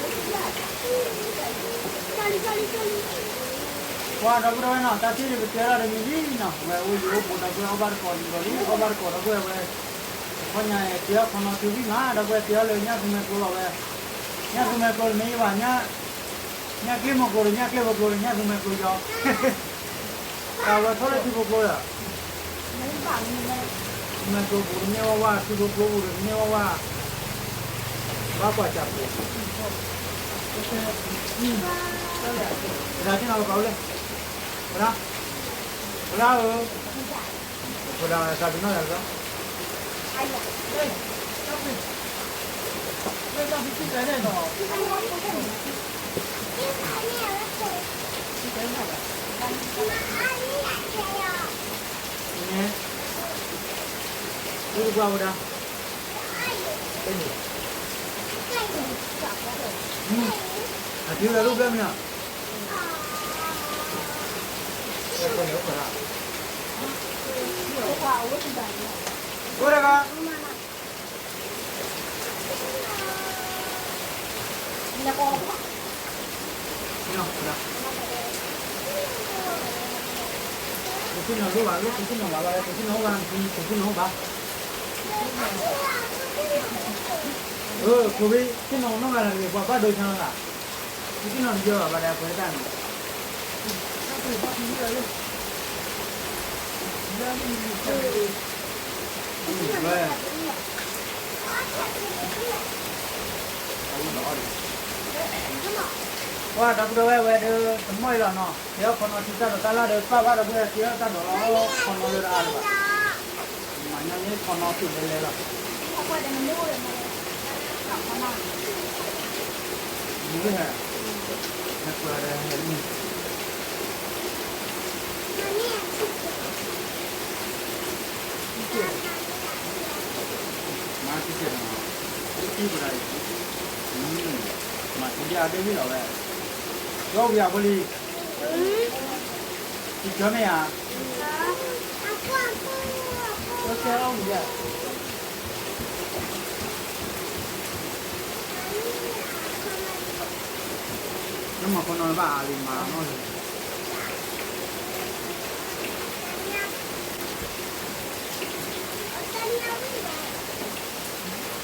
လီၤဘုလီၤဝဲ, ဘုလီၤဘုဝဲလီၤ, တကထံဧါ. ပှၤ ဒီပုၢ်ဝဲၢ်နီၤ တၢ်ထံၣ်ဒံးပတဲလီၤတမံၤလံနီၤ ဝဲအိၣ်ယံၤအိၣ်ဘူး ဒီပုၢ်ဝဲၢ်အိၣ်ဘၣ်တကိးဒံးလီၤလံ အိၣ်ဘၣ်တကိးဒီပုၢ်ဝဲၢ်ဝဲ, တခီညါ တ့အီၣ်ခီနီၤထံဝံၣ်မး ဒီပုၢ်ဝဲၢ်တ့အီၣ်လၢညၣ်သူမဲာ်ကျိလီၤဝဲ, ညၣ်သူမဲာ်ကျိတမ့ၢ်ယဘၣ် ညၣ်ကျ့မီၤကျိဒီး ညၣ်ကျ့ဖိကျိဒီး ညၣ်သူမဲာ်ကျိယီၤ တၢ်ဝဲထီၣ်လၢထံဖိကျိဒီး သူမဲာ်ကျိပူၤတန့ၢ်ဝဲဝဲ ထံဖိကျိပူၤတန့ၢ်ဝဲဝဲ, ဘၣ်ကွၢ်စၢ်ပူၤ, ပဒၣ်သ့ၣ်နီၣ်ပပာ်အိၣ်လဲၣ်, ပဒၣ်, ပဒၣ်ဧၢ, ပဒၣ်သးပ့ၤနီၣ်ယၤလီၤ န့ၣ်, အိၣ်တပှၢ်ဝဲဒၣ်, အထံဝဲဒၣ်အိၣ်ဘျဲၣ်မ့ၢ်ဧါ, အိၣ်တဂၤ ပသ့ၣ်နီၣ်လိၣ်ဘၣ်လိၣ် ပသ့ၣ်နီၣ်ဘၣ်ဘၣ် ပသ့ၣ်နီၣ်အိၣ်ဘၣ် ခိၣ်ဘ့ သ့ၣ်နီၣ်နီၢ်ဂၤတဂ့ၤ ပှၤဘၣ်ဒိဆါလီၤ, ပသ့ၣ်နီၣ်တယၢဘၣ်ဘၣ်ဒီး ပှၤတၢ်န့ၣ် ပှၤဒီပုၢ်ဒီဝဲၢ်ဝဲဒီး တမီၢ်အံၤလီၤနီၤ ကဲထီၣ်ခီနီၤထံတၢ်ဒိးတၢ်လၢ်ဒီး ပၢ်ဘၣ်ဒီပုၢ်ဝဲၢ်ကဲထီၣ်တၢ်ဒိးလီၤ ခီနီၤလၢတအါလၢၤဘၣ် မၤညါန့ၣ်ခီနီၤတုၤလဲၤလဲၤလီၤ မ့ၢ်ဟဲ နကွၢ်ဒီးဟဲလံ မၤတံၢ်ကဲးနီၤ တံၢ်ကဲးဒၣ်အံၤ မၤတံၢ်ကဲးအဒ့ၣ်ဝံၣ်လီၤဝဲ ဒီဝံၤအဖိလံ တံၢ်ကဲးမ့ၢ်ဧါ ကဲအီၣ်ဝံၤယဲ နမၤခီနီၤလၢဘၣ်အါလံမၤနီၤလၢ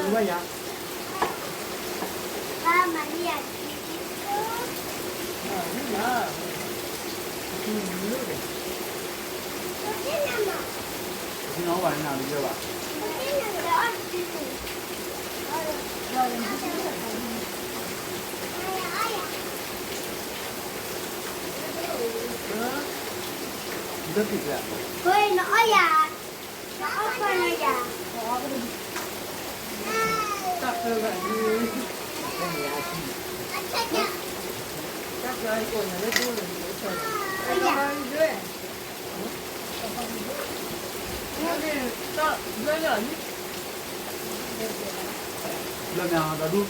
ဝဲယၤ လၢမ့ၢ်ဒီဒူ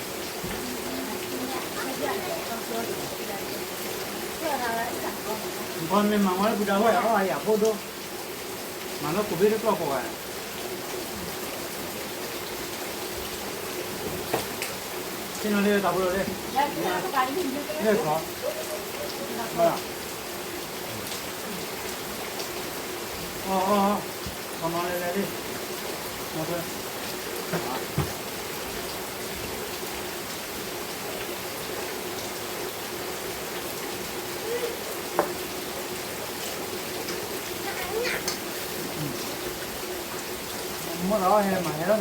ၣ်, နမ့ၢ်မၤဝဲလၢပူၤဒၣ်ဝဲအီၣ်အယၤဖိဒိၣ်, မၤလၢကိးဘ့ၣ်တကျီၢ်ကိးဂၤ, ဆ့ၣ်နီၤလၢတၢ်ဖိလီၤလၢ, လၢခီ, အီၣ်အီၣ်အီၣ်, ခီနီၤလဲၤလဲၤလံ, မၤဖဲ မ့ၢ်ဒီးဟဲမၤဟဲလီၤနီၤ, တၢ်အံၤ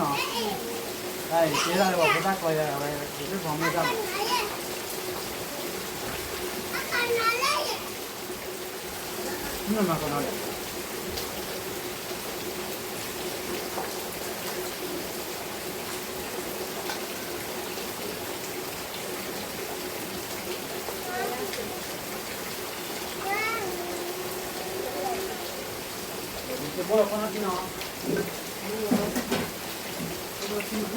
ကဲဒၣ်လၢပှၤဖိသၣ်ကျီယၤဝဲ, ယသ့ၣ်ဖီမ့ၢ်တၢ်မၤ မ့ၢ်မၤကနီၤလဲၣ်, ယဘိလီၤခီနီၤထ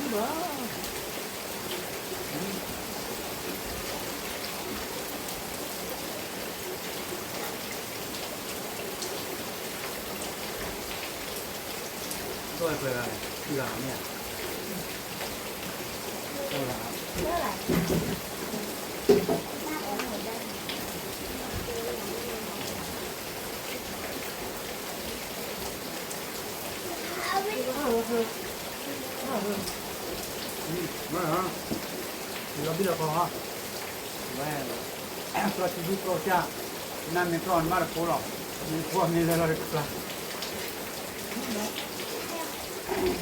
ံနီၤ, ဘိလီၤထံနီၤဘၣ်. လီၤဘံၣ်လီၤကီၢ်, ဝဲ, ကျီၢ်ထံဒူၣ်ကျီၢ်ကၢ်, နမ့ၢ်ကျီၢ်နဘၣ်တဖိလီၤ, မ့ၢ်တဖိမ့ၢ်လဲၤလီၤတကျါ, တၢ်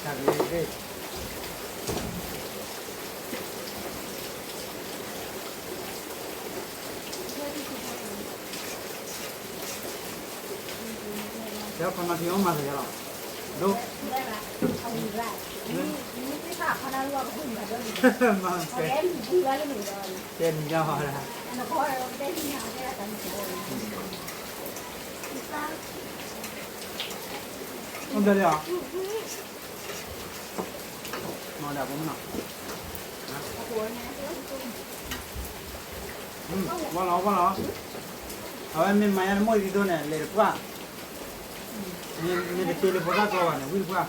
ကလဲၤသ့ၣ် တဲခီနီၤထံအိၣ်မၤသယၤလီၤ, ဒိၣ်, မၤ, တဲနံၤညါဟီဒၣ်, အိၣ်ဘျဲၣ်လံဧါ, မၤဒၣ်ဖိမနီၤ, ဝဲလီၤဝဲလီၤ, အဝဲမ့ၢ်မၤညါတမိၢ်ဒ်သိးန့ၣ် လဲၤတပှၢ်, မ့ၢ်တတ့လၢဖိသၣ်ကျီဘၣ်န့ၣ် ဝံၣ်တပှၢ်,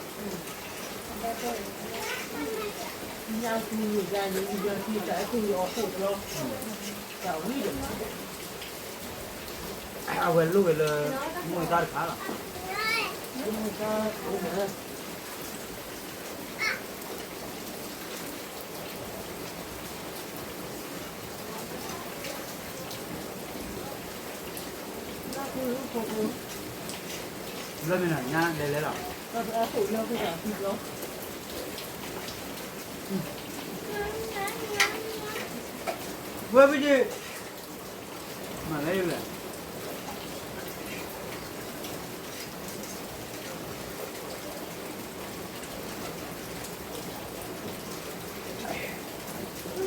ညါသူယၤန့ၣ် ယၤသူတၢ်အဲၣ်ခိၣ်အီၤခိၣ်တလီၤ, တၢ်ဝံၣ်ဒီး အဝဲလိၣ်ဝဲလၢ မိၢ်တၢ်တခါလီၤ, မိၢ်တၢ်အိၣ်မး, လၢမ့ၢ်နီၤ ညါလဲၤလဲၤလီၤ. ဝဲဘုဒ္ဓ, မၤလဲၣ်လဲၣ်, အ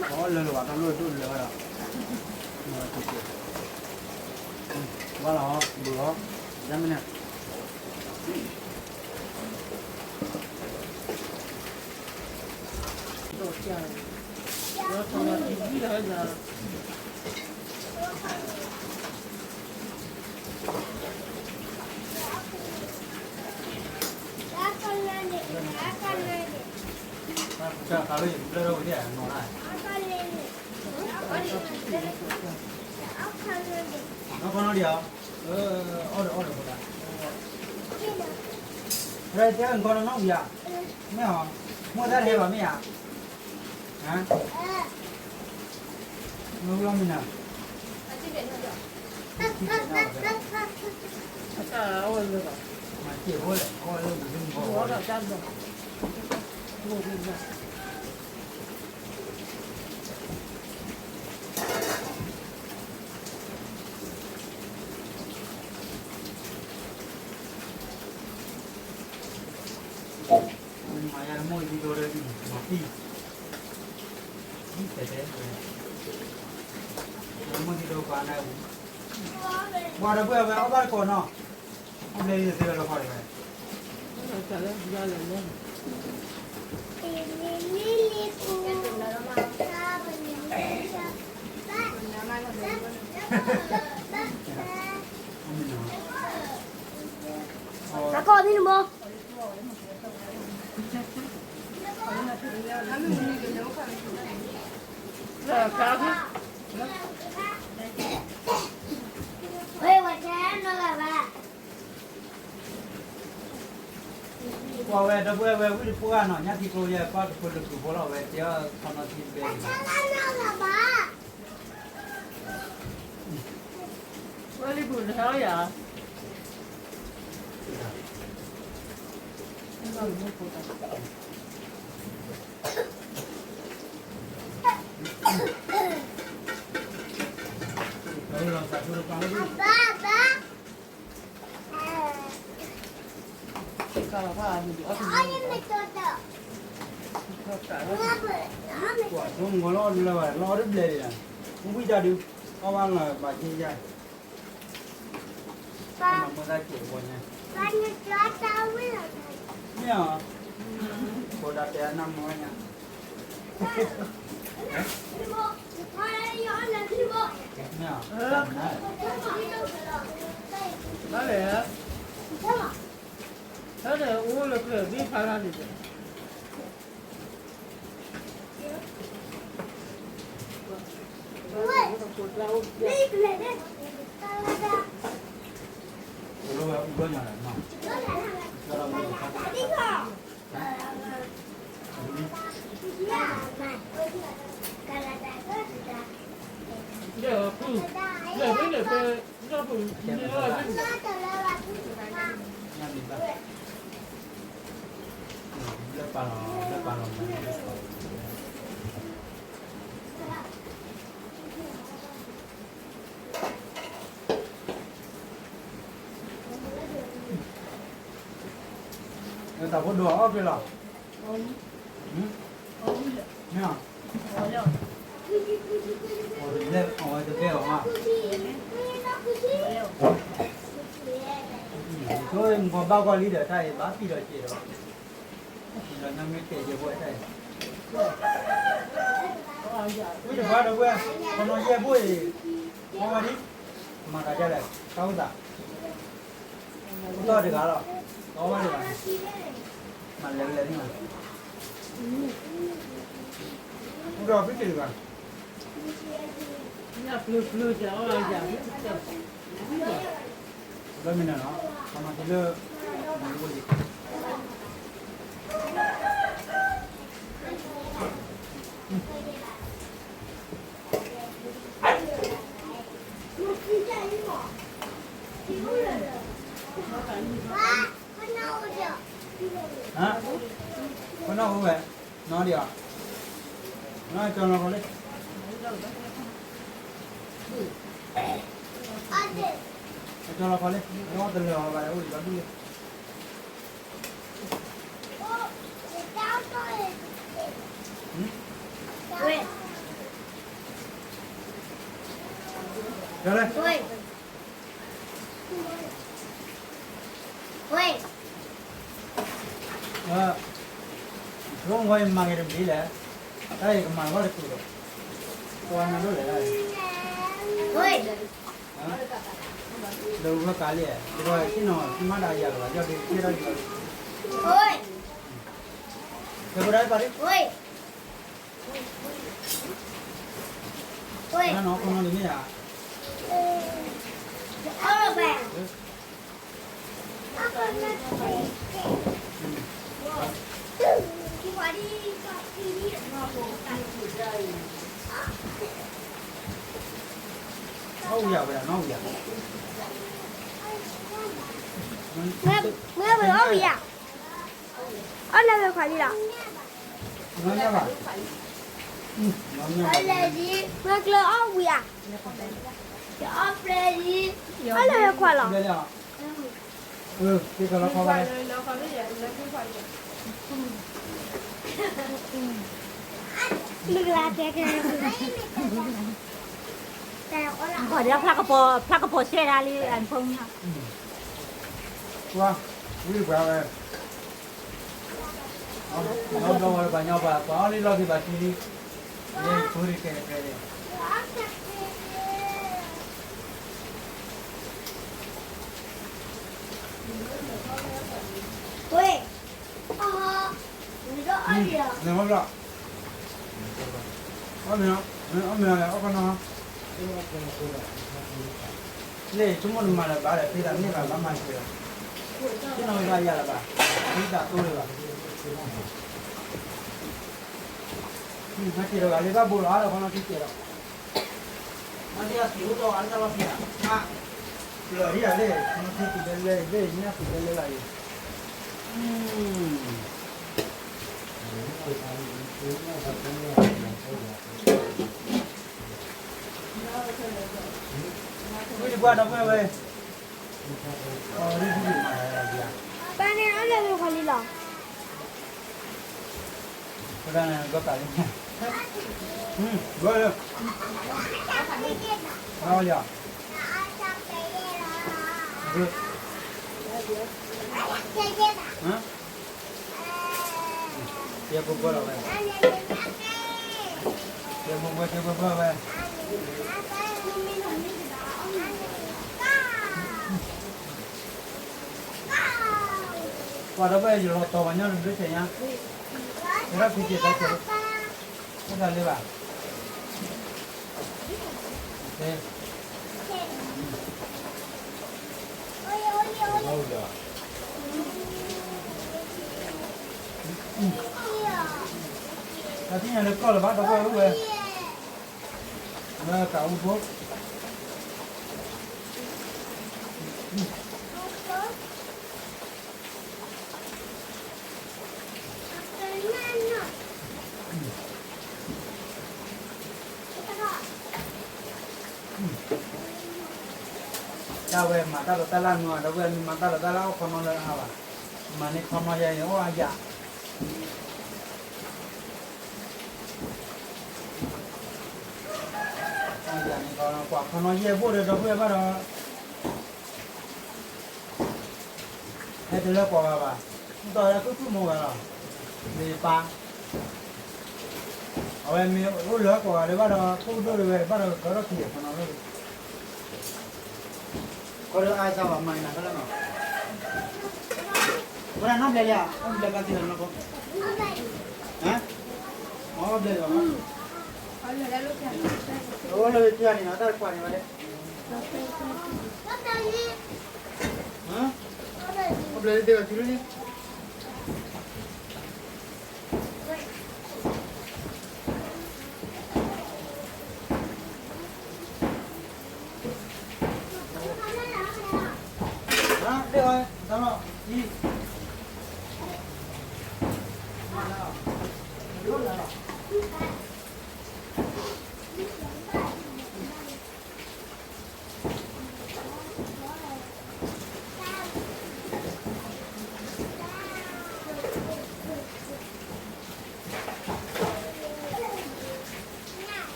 ီၣ်လၢလၢၤဘၣ် တၢ်လိၣ်ဒိၣ်လၢၤဘၣ်ဒီး, ဝါလီၤ, ဘုၣ်လီၤ, ယါမ့ၢ်န့ၣ် မ့ၢ်အီၤ, မိၢ်သၣ်တဟဲဘၣ်မ့ၢ်ဧါ, မ့ၢ်လီၤမ့ၢ်နၤ, မၤစဲးဖိလဲၣ် အဝဲလၢမုၢ်မုၢ်ဘီဘီ မၤယၤမိၢ်ယံၤဒိၣ်ဒီး မၤသံ, မ့ၢ်တဲတဲ, မိၢ်ယံၤဒိၣ်ပာ်နၤ, ပှၤဒီပုၢ်ဝဲၢ်အီၣ်ဘၣ်တကိးနီၤ, အဘျဲၣ်ယသ့လီၤလီၤခီတဂၤ တၢ်ကီၢ်သံနမီၢ်, ဝဲဝဲတဲနီၢ်ဂၤဘၣ် ကွၢ်ဝဲဒီပုၢ်ဝဲၢ်ဝံၣ်တပှၢ်နီၤ ညၣ်ထံကျိယဲၢ်ကွၢ်တဖိလၢကုၢ်ဖိလီၤ ဝဲတဲခီနီၤထံတဘဲ ဝဲလံပူၤတဟဲယၤ ကွၢ်ဒိမုၢ်လီၤလၢဝဲလီၤတဘျဲၣ်လံ, ဝံၣ်တၢ်ဒုး, အီၣ်ဝဲလီၤဘၣ်က့ယါ, မ့ၢ်သးကဲးဝီညါ, မ့ၢ်အီၤ, ကိးဒၣ်တဲအနၢ်မ့ၢ်ဝဲညါ, မ့ၢ်အီၤ, ဘၣ်လဲၣ်, တၢ်အိၣ်လၢကျဲသ့ၣ်ဖးလၢ်န့ၣ် တၢ်ဖိဒိၣ်အီၣ်က့ၤလီၤ, မ့ၢ်, အီၣ်တဘဲအီၤမး, ဆိမ့ၢ်ကီးဘၣ်ကွၢ်လံဒီး တၢ်အံၤဘၣ်ပံာ်ဒီးက့ၤဒီး ဒီးနမ့ၢ်တဲယဲၢ်ဘိတၢ်အံၤ, ဝံၣ်တပှၢ်ဒီပုၢ်ဝဲၢ်, ခီနီၤယဲၢ်ဘိအံၤ, အီၣ်ဝဲဒံး, မၤသးဒ်လဲၣ်, တၢ်အိၣ်သး, အိၣ်သီၣ်တဂၤလီၤ, အီၣ်ဝဲတဂၤ, မၤလဲၤဝဲလဲၤန့ၣ်လီၤ, အိၣ်ဒီးဖုတဂၤ လၢမ့ၢ်နၤနီၤ, ပှၤမၤသံလၢ မၤလၢဝဲလံ ပှၤ ကၠီလီၤခီလံ, ကၠီလီၤခီလံ, အတလၢာ်အီၤဘၣ် အိၣ်ဒံးဘၣ်ဒူၣ်လံ. ကၠီလံ. ဝဲ, ဝဲ, မၤဂ့ၤတဘျီလဲၣ်, တၢ်အံၤကမၤလီၤတကူာ်ဒီး, ပှၤနၤဒိၣ်လဲၣ်, ဝဲ, ဒီးဝဲကးလံ, ဒီးဆ့ၣ်နီၤ မၤဒၣ်ယၤလီၤဘၣ်, ယီၤဒုးကဲထီၣ်ယီၤလံ, ဝဲ, ကဲပဒါပာ်လံ, ဝဲ, ဝဲ, နီၢ်နီၢ်လံမ့ၢ်ဧါ, အီၣ်လီၤဘၣ်. အီၣ်ဝံၤယၤဝဲဒၣ်နီၢ်ဝံၤယၤ, မ့ၢ်ဝံၤအီၣ်ဝံၤယၤ, အီၣ်လၢဝဲခွါလံလီၤ, မ့ၢ်ကျၢၤအီၣ်ဝံၤဧါ, အီၣ်လၢဝဲခွါလီၤ. မ့ၢ်ကလါတဲကဲ, ဖျါကပီၤ, ဖျါကပီၤရှဲဒၣ်လံ, အဖိမုၣ်, ဝံၤပှၤဝဲ, ဘျီဝဲပှၤညီပှၤ ပှၤအီၣ်လံလီၢ်ခံဘၣ်ခံလံ, လၢဖိတကဲတကဲလံ. ဝဲ, နမဘျီ, အီၣ်မ့ၤ, အီၣ်မ့ၤအီၣ်ခီနီၤ, လၢဆိကမိၣ်နမၤလၢၤဘၣ်ဒီး ဖဲသးန့ၢ်ဘၣ်ဘၣ်မၤစၢၤ, ဆိကမိၣ်ဘၣ်ယၤလၢၤဘၣ်, ဖဲသးတိၢ်လၢၤဘၣ်, မၤစၢၤဒီးဂၤလၢဘၣ်ဘိလီၤဒီး ခီနီၤထံကဲးဒီး လၢာ်ဒ်အံၤလၢ နထံကံၤဒဲလၢလၢ ညၣ်ကံၤဒဲလၢလၢအံၤ, ဝံၤတပှၢ်ဒီပုၢ်ဝဲၢ်, ပၢ်န့ၣ်အီၣ်လၢဝဲခွါလံလီၤ. ပဒၣ်န့ၣ် ဘၣ်ကးလံ, ဘၣ်လၢ, ဘၣ်လၢ, ယဲပဘၢလီၤဝဲ, ယဲပဘၢ ယဲပဘၢဝဲ ပှၤဒီပုၢ်ဝဲၢ် ယလီၤတီၤပှၤညီနုၢ်ဒုးဆဲးညါ, ယထီၣ်ဖံးစဲးသီစဲး, အိၣ်တၢ်လၢဘၣ်, တၢ်သ့ၣ်ညါလၢကီၢ်လၢၤဘၣ် ဒီပုၢ်ဝဲၢ်အိၣ်ဝဲ, လၢတၢ်အိၣ်ဖှိၣ် တၢ်ဝဲမၤတၢ်လီၤတၢ်လၢနွံ ဒီပုၢ်ဝဲၢ် မၤတၢ်လီၤတၢ်လၢအီၣ်ခီနီလၢအါဘၣ်, မၤန့ၢ်ခီနီယဲအံၤ အိၣ်အါယၤ, အါယၤန့ၣ် ကွၢ်ခီနီယဲၢ်ဘိၣ်ဒီး ဒီပုၢ်ဝဲၢ်ဘၣ်ဒီး ဟဲတလၢကွၢ်ဘၣ်ဘၣ်, မ့ၢ်တီၢ်လၢသူၣ်သူၣ်မိၢ်ဂၤလီၤ, မ့ၢ်ပၢ်, အဝဲမ့ၢ်အိၣ်လၢကွၢ်ဂၤလၢဘၣ်ဒီး ခိၣ်ဒိၣ်လၢဝဲဘၣ်ဒီး ကၢထီၣ်ခံးခီနီလၢ, ခီဒီးအါစၢ်ဘၣ်မၤနၤဖဲလဲၣ်နီၤ, ဝဲဒၣ်နီၢ်ဘျဲၣ်လံဧါ, အီၣ်ဘျဲၣ်ဘၣ်သ့ၣ်လီၤနီၤ, ဟါ, အီၣ်ဘျဲၣ်လီၤ, အိၣ်လၢဝဲခံဂၤန့ၣ်နီၤ တၢ်တကွၢ်န့ၣ်ဝဲလဲၣ် ဟါ, အီၣ်ဘျဲၣ်လံသ့ၣ်ဘၣ်တုၤလံ, ဟါ, ဒ်အီၤ, တၢ်လီၤ, အံၤ, လီၤ, လီၤ,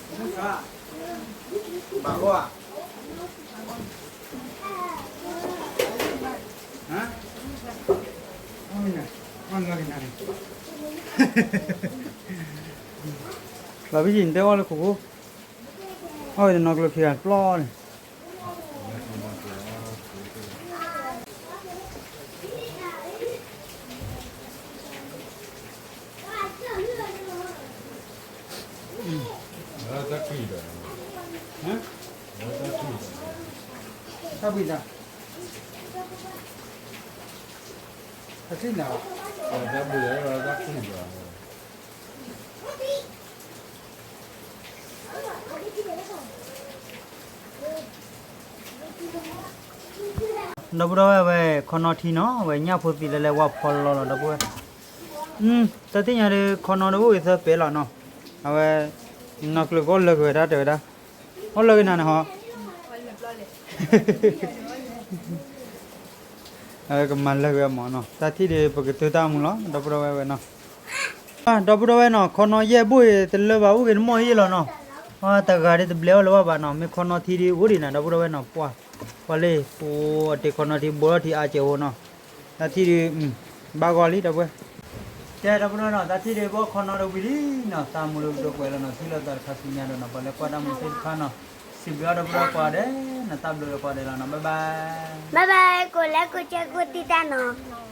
ဘၣ်ဂီၢ်ဧါ, လီၤဘံယံၤနတဲအီၣ်လၢခိၣ်ခိၣ်, အီၣ်ဝဲတနီၤကျိၤခံဂၤတပျီန့ၣ် တၢ်ဘှံးတၢ်, တၢ်ဘှံးတၢ်, တၢ်ဘှံးတၢ်, ဒီပုၢ်ဒီဝဲၢ်ဝဲ ခီနီထံနီၤ အဝဲညၣ်ဖိသံလၢလဲၤဝါဖီလီၤလီၤ ဒီပုၢ်ဝဲၢ်, တၢ်သ့ၣ်ညါဒီး ခီနီဒီးအိၣ်ဂ့ၤသၢပဲာ်လီၤနီၤ, အဝဲ နီၢ်ကျၢၤကအိၣ်လၢကဝဲဒၣ်တဲဝဲဒၣ်, အိၣ်လၢကနၤန့ၣ်ဟီ အဝဲကမၤလၢကဝဲမးနီၤ, တၢ်ထံၣ်ဒီးပကတိၤတၢ်မူလီၤ ဒီပုၢ်ဒီဝဲၢ်ဝဲနီၤ, ဒီပုၢ်ဒီဝဲၢ်နီၤ ခီနီယဲၢ်ဘိၣ်အံၤ တလၢဘၣ်အိၣ်ဂ့ၤတမီၢ်ယ့ၢ်လီၤနီၤ, တဂၤဒီးတဘျဲအီၣ်လၢၤဘၣ်ဘၣ်နီၤ မ့ၢ်ခီနီထံဒီးအိၣ်ဒံးနၤ ဒီပုၢ်ဒီဝဲၢ်နီၤ ပှၤ, ပှၤလၢ ပှၤအတ့ခီနီထံဘိထီၣ်ထံအါစဲးဝဲနီၤ, တၢ်ထံၣ်ဒီး ဘၣ်ဂီၢ်လံ ဒီပုၢ်ဝဲၢ်, ကဲ ဒီပုၢ်ဒီဝဲၢ်နီၤ တၢ်ထံၣ်ဒီးဘၣ်ခီနီဒီးဝံၤလံနီၤ သးမူလၢကတိၤကွဲးလီၤနီၤ ထံၣ်လိာ်သးတခါဆူညါဒီးနီၤ ပှၤလၢကွၢ်တၢ်မူသ့ၣ်တဖၣ်နီၤ, စံးဘျုးအီၤဒီပုၢ်ဒီဝဲၢ်ကိးဂၤဒဲးနီၤ တၢ်ဘျုးဒီးကိးဂၤဒဲးလီၤနီၤ bye bye, bye bye ကိးလဲၣ်ကိးကဲကိးတံၢ်တၢ်နီၤ